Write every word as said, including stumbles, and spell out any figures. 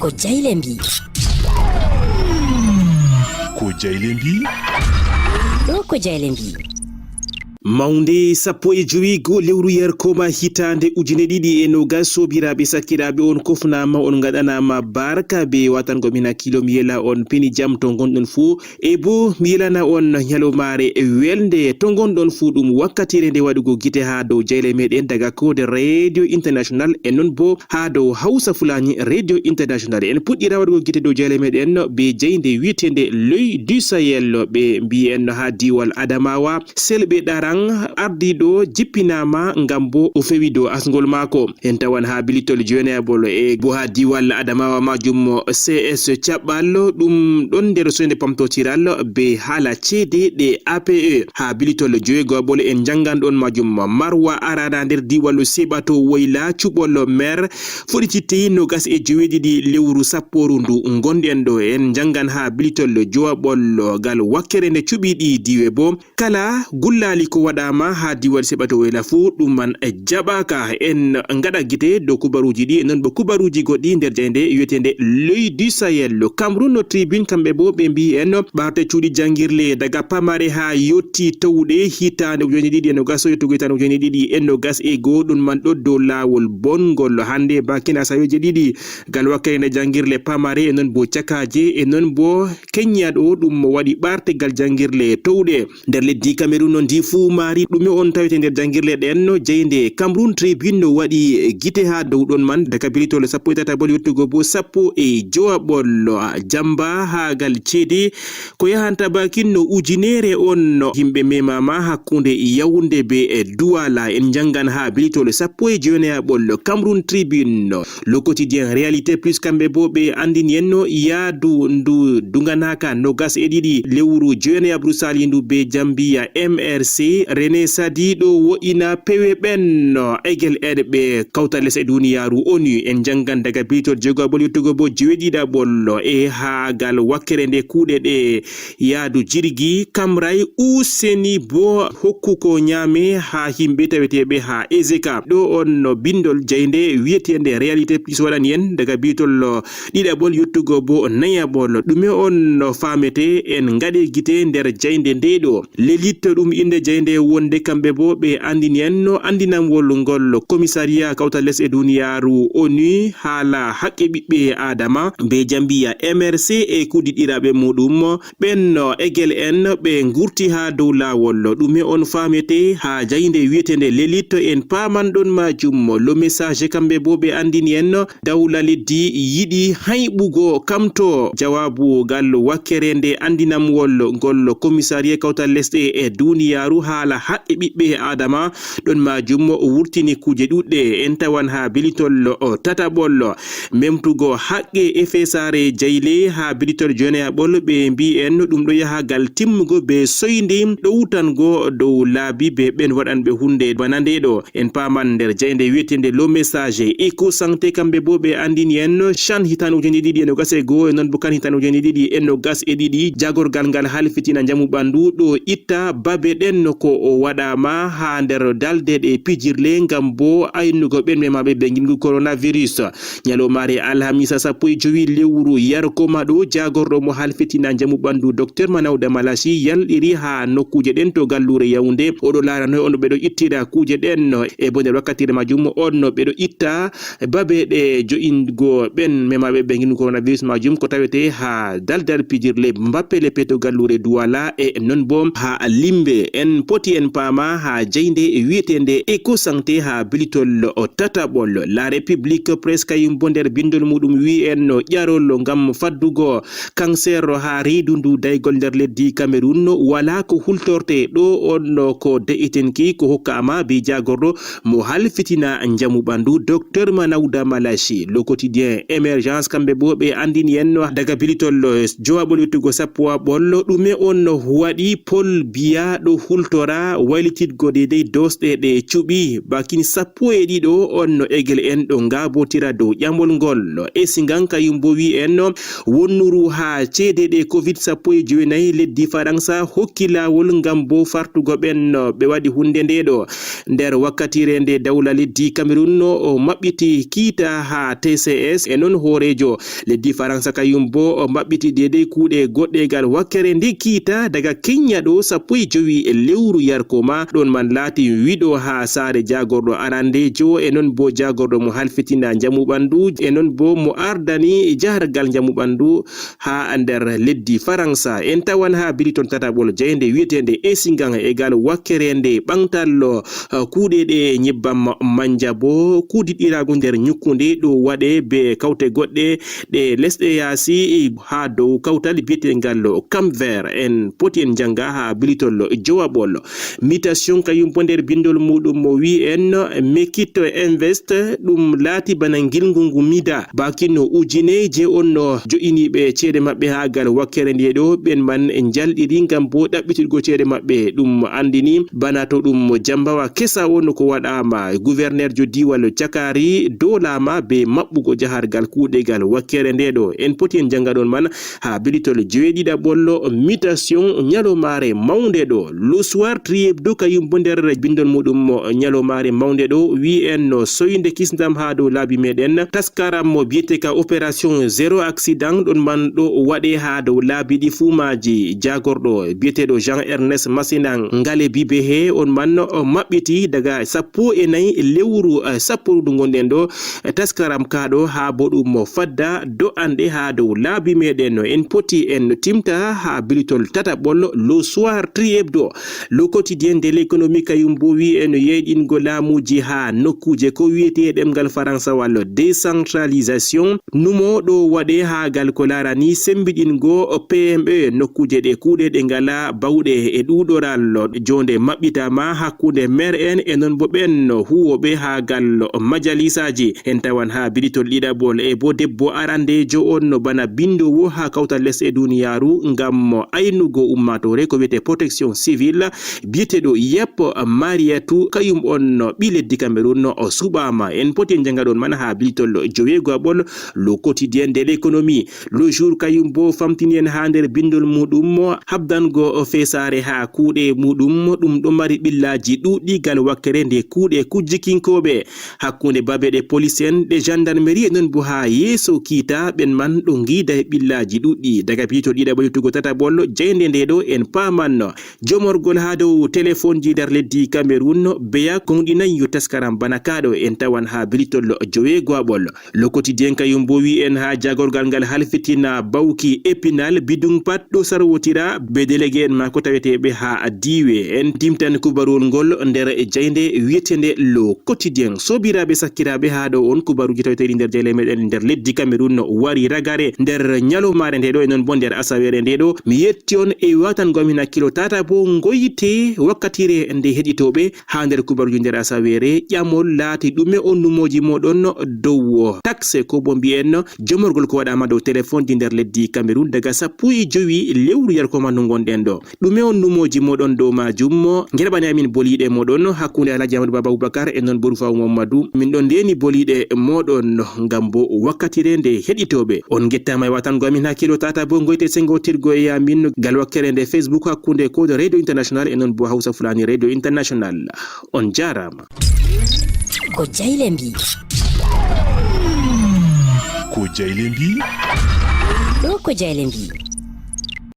Ko jayle mbi. Ko jayle mbi. Ɗo ko jayle mbi. Mawnde sappo e jowi go lewru yarkoma hitaande ujine ɗiɗi e nogas, sobiraaɓe sakkiraaɓe, on kofnaama, on ngaɗanaama barka be watango min hakkilo. Mi yela on pini jam to ngonɗon fuu. E bo mi yelana on nyalomaare welnde to ngonɗon fuu. Ɗum wakkatire nde waɗugo gite haa dow jayle meɗen daga Code Radio International e non bo haa dow Hausa Fulani Radio International. En puɗɗira waɗugo gite dow jayle meɗen be jaynde wi'etende L'Oeil du Sahel, ɓe mbi'en haa diiwal Adamawa. Selɓe Ɗaran ardiiɗo jippinaama ngam bo o fewi dow asngol maako. En tawan haa bilitol jowenayaɓol e bo haa diiwal Adamawa majum C S Caɓɓal, ɗum ɗon nder soynde pamtotiral be haala ceede ɗe A P E. Haa bilitol joweegoɓol en njanngan ɗon majum Marwa Arana nder diiwal Seɓato woyla cuɓol mer fuɗɗititti nogas e joweeɗiɗi lewru sapporu ndu ngonɗen ɗo. En njanngan haa bilitol jowaɓol gal wakkere nde cuɓi ɗi diiwe bo. Kala gullaali ko waɗaama haa diiwal Seɓato Woyla fuu, ɗum man jaɓaaka. En ngaɗa gite dow kubaruuji ɗi, non bo kubaruuji goɗɗi nder jaynde wi'eteende L'Oeil du Sahel. Cameroun Tribune, kamɓe bo ɓe mbi'i en ɓarte cuuɗi janngirle daga pamare haa yotti towɗe hitaande ujine ɗiɗi e nogas yottugo hitaande ujine ɗiɗi e nogas e goo, ɗum man ɗo dow laawol bongol. Hannde bakin asaweeje ɗiɗi, gal wakkere nde janngirle pamare e non bo cakaaje e non bo Kenya ɗo, ɗum waɗi ɓartegal janngirle towɗe. Nder leddi Cameroun no ndi fuu maari ɗume on tawete nder janngirle ɗen no jeynde. Cameroun Tribune no waɗi gite haa dow ɗon man daga bilitol sappo e tataɓol yottugo bo sappo e jowaɓol. Jamba haa gal ceede ko yahanta bakin no ujunere on no yimɓe memama hakkunde Yaoundé be e Douala. En njanngan haa bilitol sappo e jowenayaɓol Cameroun Tribune. Le Quotidien, Réalité Plus, kamɓe bo ɓe anndini en no yaadu ndu duganaaka nogas e ɗiɗi lewru jowenayaɓru salindu be jambiya M R C. René Sadi ɗo wo'ina pewe ɓen. Egel en ɓe kawtal les e duniyaaru ONU. En njanngan daga bilitol joweegoɓol yottugo bo joweeɗiɗaɓol e haa gal wakkere nde kuuɗe ɗe yaadu jirgi Kamray Useni bo hokku ko nyaame haa yimɓe taweteeɓe haa Ezeka. Ɗo on no bindol jaynde wi'eteende Réalité Plus waɗani en daga biitol ɗiɗaɓol yottugo bo nayaɓol. Ɗume on no faamete? En ngaɗe gite nder jaynde nde ɗo. L'Élite, ɗum innde jaynde wonde kamɓe bo ɓe anndini en no anndinamwol ngol Commissariat Kawtal Les e Duniyaaru ONU haala haqqe ɓiɓɓe Aadama be jambiya M R C e kuudiɗɗiraaɓe muɗum. Ɓen no egel en ɓe ngurti haa dow laawol. Ɗume on faamete haa jaynde wi'eteende L'Élite? En paaman ɗon majum. Le Message, kamɓe bo ɓe anndini en dawla leddi yiɗi hayɓugo kamto. Jawaabu ngal wakkere nde anndinamwol ngol Commissariat Kawtal Lesɗe e Duniyaaru haala haqqe ɓiɓɓe Aadama. Ɗon majum o wurtini kuuje ɗuɗɗe. En tawan haa bilitol o tataɓol memtugo haqqe e fesaare jayle haa bilitol joneyaɓol. Ɓe mbi'i en ɗum ɗo yaha gal timmugo be soyde ɗowtango dow laabi be ɓen waɗanɓe hunde bana nde ɗo. En paaman nder jaynde wi'eteende Le Message. Eco Santé, kamɓe bo ɓe anndini en Chan hitaande ujine ɗiɗi e nogas e goo e non bo Kan hitaande ujine ɗiɗi e nogas e ɗiɗi, jagorgal ngal halfitina njamu ɓanndu ɗo itta babe ɗen ko o waɗaama haa nder dalde ɗe pijirle ngam bo aynugo ɓen memaaɓe be ngilngu coronavirus. Nyalomaare alhamisa sappo e jowi lewru yarkoma ɗo, jagorɗo mo halfitina njamu ɓanndu Docteur Manawda Malashi yalɗiri haa nokkuuje ɗen to galluure Yaoundé. Oɗo laara noy on ɓe ɗo ittira kuuje ɗen e bo nder wakkatire majum on no ɓe ɗo itta babe ɗe jo'ingo ɓen memaaɓe be ngilngu coronavirus majum ko tawete haa daldal pijirle Mbappé Lepe to galluure Douala e non bo haa Limbe. En poti en paama haa jaynde wi'eteende Eco Santé haa bilitol o tataɓol. La République Presse kayum bo nder bindol muɗum wi'i en no ƴarol ngam faddugo kanseer haa reedu ndu daygol nder leddi Cameroun wala ko hultorte. Ɗo on no ko de'itinki ko hokkaama be jagorɗo mo halfitina njamu ɓanndu, Docteur Manawda Malashi. Le Quotidien Émergence, kamɓe bo ɓe anndini en no daga bilitol jowaɓol yottugo sappowaɓol ɗume on no waɗi Paul Biya ɗo hultora fuɗɗa waylititgo deydey doosɗe ɗe cuɓi. Bakin sappo e ɗiɗo on no egel en ɗo ngaabotira dow ƴamol ngol. E singan kayum bo wi en wonnuru haa ceede ɗe covid sappo e jowenayi leddi Faransa hokki laawol ngam bo fartugo ɓen no ɓe waɗi huunde nde ɗo. Nder wakkatire nde dawla leddi Cameroun no o maɓɓiti kiita haa T C S e non hooreejo leddi Faransa kayum bo o maɓɓiti deydey kuuɗe goɗɗe gal wakkere nde kiita daga Kenya ɗo sappo e jowi lewru yarko ma ɗon man laati wiɗo haa saare jaagorɗo arandeejo e non bo jaagorɗo mo halfitina njamu ɓandu e non bo mo ardani jahargal njamu ɓandu haa nder leddi Faransa. En tawan haa bili ton tataɓol jaynde wi'eteende Esingan e gal wakkere nde ɓantallo kuuɗe ɗe nyebbam manja bo kuudiɗɗiraagu nder ñukkunde ɗo waɗe be kawte goɗɗe ɗe lesɗe yaasi haa dow kawtal biyetengal Camp Vert. En poti en jannga haa bilitol jowaɓol. Mutation kayum bo nder bindol muɗum mo wi en Mekito Invest ɗum laati bana ngilngu ngu mida. Bakin no ujine je on no jo'iniiɓe ceede maɓɓe haa gal wakkere nde ɗo ɓen man njalɗiri ngam bo ɗaɓɓitirgo ceede maɓɓe. Ɗum andini bana to ɗum jambawa kesa on ko waɗaama. Guvernerjo diiwal Cakari doolaama be maɓɓugo jahargal kuuɗegal wakkere nde ɗo. En poti en jannga ɗon man haa bilitol joweeɗiɗaɓol Mutation ñalomaare mawnde ɗo. Le Soir Triebdo kayum bo nder bindol muɗum ñalomaare mawnde ɗo wi en no soynde kisndam haa dow laabi meɗen. Taskaram mo biyeteka Opération Zéro Accident ɗon man ɗo waɗe haa dow laabi ɗi fuu maaji. Jaagorɗo biyeteeɗo Jean Ernest Masina Ngale Bibehe on man no maɓɓiti daga sappo e nayi lewru, eh, sappo ndu ngonɗen ɗo. Taskaram kaa ɗo haa bo ɗum fadda do'anɗe haa dow laabi meɗen no en poti en timta haa bilitol tataɓol Le Soir Triebdo. Le Quotidien de l'Économie kayum bo wi en yeyɗingo laamuuji haa nokkuuje ko wi'etee ɗemngal Faransawal décentralisation. Numo ɗo waɗe haa gal ko laarani sembiɗingo P M E nokkuuje ɗe kuuɗe ɗe ngala bawɗe e ɗuuɗoral. Jonde maɓɓitaama hakkunde maire en e non bo ɓen huwooɓe haa gal majalisaaji. En tawan haa bilitol ɗiɗaɓol e bo debbo arandeejo on no bana bindowo haa kawtal lesɗe duniyaaru ngam aynugo ummaatoore ko wi'etee protection civile biyeteeɗo Yep Mariatu kayum on ɓi leddi Cameroun o suɓaama. En poti en jannga ɗon man haa bilitol joweego'aɓol Le Quotidien de l'Économie. Le Jour kayum bo famtini en haa nder bindol muɗum habdango fesaare haa kuuɗe muɗum. Ɗum ɗo mari ɓillaaji ɗuuɗɗi gal wakkere nde kuuɗe kujjikinkooɓe. Hakkunde babe ɗe polis en, ɗe gendarmerie e non bo haa yeeso kiita ɓen man ɗo ngiida e ɓillaaji ɗuuɗɗi. Daga bilitol ɗiɗaɓol yottugo tataɓol jaynde nde ɗo en paamanno. Jomorgol haa dow telefonji nder leddi Cameroun, beya kongɗinay yo taskaram bana kaa ɗo en tawan haa bilitol joweego'aɓol. Le Quotidien kayum bo wi en haa jagorgal ngal halfitina bawki Épinal bidung pat ɗo sarwotira be délégué en maako taweteeɓe haa diiwe. En timtan kubarol ngol nder jaynde wi'eteende Le Quotidien. Soobiraaɓe sakkiraaɓe haa ɗo on kubaruuji taweteeɗi nder jayle meɗen nder leddi Cameroun wari ragare nder ñalomaare nde ɗo e non bo nder asaweere nde ɗo. Mi yetti on e watango amin hakkilo tata bo ngoyte wakkatire nde heɗitooɓe haa nder kubaruuji nder asaweere. Ƴamol laati ɗume on numooji moɗon dow taxe ko bo mbi'en jomorgol ko waɗaama dow telefonji nder leddi Cameroun daga sappo e jowi lewru yarkoma ndu ngonɗen ɗo. Ɗume on numooji moɗon dow maajum? Ngerɓani amin boliiɗe moɗon hakkunde Alhaji Amadou Baba Aboubacar e non Boru Faw Mamadou. Min ɗon ndeni boliiɗe moɗon ngam bo wakkatire nde heɗitooɓe. On ngettaama e watango amin hakkilo tata bo ngoyte sengotirgo e amin gal wakkere nde Facebook hakkunde Code Radio International e non bo Hausa Fulani Radio International. On jaaraama. Ko jayle mbi. Ko jayle mbi. Ɗo ko jayle mbi.